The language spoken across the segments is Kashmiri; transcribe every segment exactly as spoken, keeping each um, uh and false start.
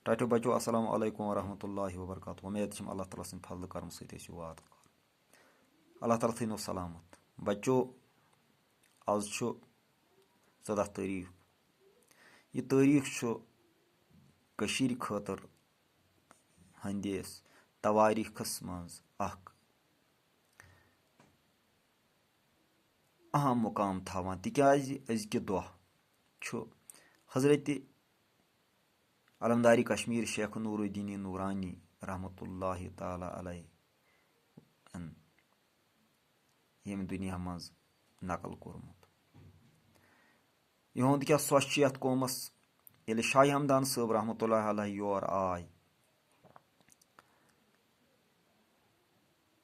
ٹاٹھیو بچو، السلام علیکم ورحمۃ اللہ وبرکاتہ۔ وۄمید چھم اللہ تعالیٰ سٕنٛدِ فضلہٕ کرمہٕ سۭتۍ ٲسِو وارٕ کارٕ۔ اللہ تعالیٰ تھٲینو سلامت۔ بچو، آز چھُ ژۄداہ تٲریٖخ۔ یہِ تٲریٖخ چھُ کٔشیٖرِ خٲطرٕ ہٕنٛدِس توٲریٖخس منٛز اکھ اہم مقام تھاوان، تِکیازِ أزکہِ دۄہ چھُ حضرت علمدارِ کشمیر شیخ نور الدین نورانی رحمتہ اللہ تعالیٰ علیہ ییٚمہِ دُنیا منٛز نقل کوٚرمُت۔ یِہُنٛد کیٛاہ سۄچھ چھِ یَتھ قومَس؟ ییٚلہِ شاہ ہمدان صٲب رحمتہ اللہ علیہ یور آے،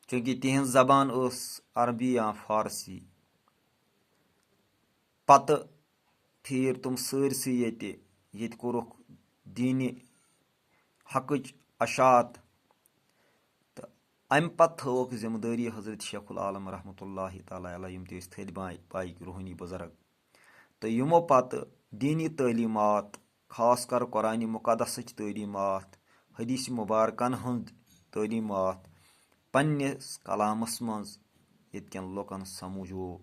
چوٗنٛکہِ تِہنٛز زبان ٲس عربی یا فارسی، پتہٕ پھیٖرۍ تِم سٲرسٕے ییٚتہِ، ییٚتہِ کوٚرُکھ دیٖنہِ حقٕچ اشاعت۔ تہٕ اَمہِ پتہٕ تھٲوٕکھ ذمہٕ دٲری حضرت شیخ العالم رحمتہ اللہ تعالیٰ علیہ، یِم تہِ ٲسۍ تھٔدۍ باے پایِکۍ روحٲنی بُزرگ۔ تہٕ یِمو پتہٕ دیٖنی تعلیٖمات، خاص کر قرآنِ مقدسٕچ تعلیٖمات، حدیث مبارکن ہٕنٛز تعلیٖمات پننِس کلامس منٛز ییٚتہِ کٮ۪ن لوٗکن سمجھو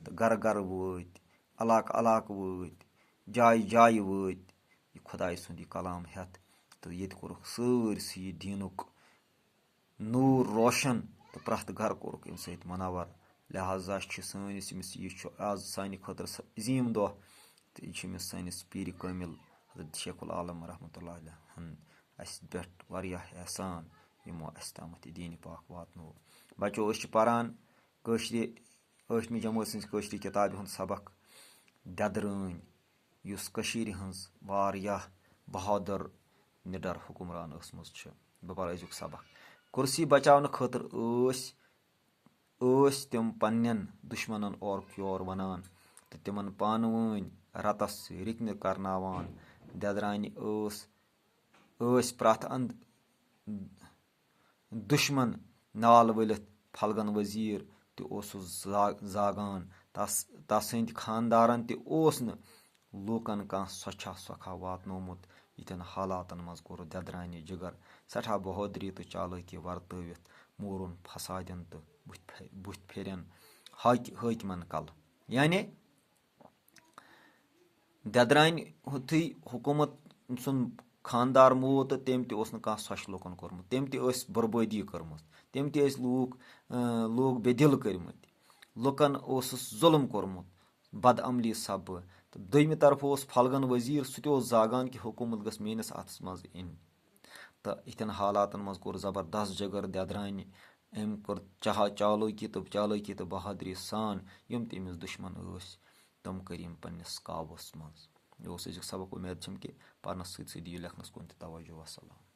تہٕ گرٕ گرٕ وٲتۍ، علاقہٕ علاقہٕ وٲتۍ، جایہِ جایہِ وٲتۍ، یہِ خۄداے سُنٛد یہِ کلام ہٮ۪تھ۔ تہٕ ییٚتہِ کوٚرُکھ سٲرسٕے یہِ دیٖنُک نوٗر روشن تہٕ پرٛٮ۪تھ گرٕ کوٚرُکھ اَمہِ سۭتۍ منور۔ لہذا چھِ سٲنِس ییٚمِس، یہِ چھُ آز سانہِ خٲطرٕ سُہ عظیٖم دۄہ، تہٕ یہِ چھُ أمِس سٲنِس پیٖرِ کٲمِل حضرت شیخ العالم رحمتہ اللہ علیہ ہن اَسہِ پٮ۪ٹھ واریاہ احسان، یِمو اَسہِ تامَتھ یہِ دیٖنِ پاک واتنوو۔ بچو، أسۍ چھِ پران کٲشرِ، ٲٹھمہِ جمٲژ سٕنٛز کٲشرِ کِتابہِ ہُنٛد سبق دٮ۪درٲنۍ، یُس کٔشیٖرِ ہٕنٛز واریاہ بہادُر نِڈر حُکمران ٲسمٕژ چھِ۔ بہٕ پَرٕ أزیُک سبق۔ کُرسی بچاونہٕ خٲطرٕ ٲسۍ، ٲسۍ تِم پننٮ۪ن دُشمنن اورُک یور وَنان تہٕ تِمن پانہٕ وٲنۍ رَتَس رِکنہِ کرناوان۔ دٮ۪درانہِ ٲس، ٲسۍ پرٛٮ۪تھ اندٕ دُشمن نال ؤلِتھ پھلگن وزیر تہِ اوسُس زا-، زاگان۔ تس، تسٕنٛدۍ خاندارن تہِ اوس نہٕ لوٗکن کانٛہہ سۄچھا سۄکھا واتنومُت۔ یِتھٮ۪ن حالاتن منٛز کوٚر دٮ۪درانہِ جِگر سٮ۪ٹھاہ بہادری تہٕ چالٲکی ورتٲوِتھ مورُن فسادٮ۪ن تہٕ بُتھِ پھِ-، بُتھِ پھِرٮ۪ن حاکِ-، حٲکمن کلہٕ۔ یعنی دٮ۪درانہِ یُتھُے حکوٗمت سُنٛد خانٛدار موٗد تہٕ تٔمۍ تہِ اوس نہٕ کانٛہہ سۄچھ لوٗکَن کوٚرمُت، تٔمۍ تہِ ٲسۍ بربٲدی کٔرمٕژ، تٔمۍ تہِ ٲسۍ لوٗکھ، اۭں، لوٗکھ بے دِل کٔرمٕتۍ، لُکَن اوسُس ظُلم کوٚرمُت، بدعملی سببہٕ۔ تہٕ دوٚیمہِ طرفہٕ اوس پھلگن وزیٖر، سُہ تہِ اوس زاگان کہِ حکوٗمت گٔژھ میٛٲنِس اَتھَس منٛز یِنۍ۔ تہٕ یِتھٮ۪ن حالاتَن منٛز کوٚر زبردست جگر دٮ۪درانہِ، أمۍ کٔر چاہا-، چالوٗکی تہٕ، چالوٗکی تہٕ بہادری سان یِم تہِ أمِس دُشمن ٲسۍ، تِم کٔرۍ یِم پنٛنِس قابوٗوَس منٛز۔ یہِ اوس أزیُک سبق۔ اُمید چھم کہِ پرنَس سۭتۍ سۭتۍ دِیِو لیکھنَس کُن تہِ توجہ۔ وسلام۔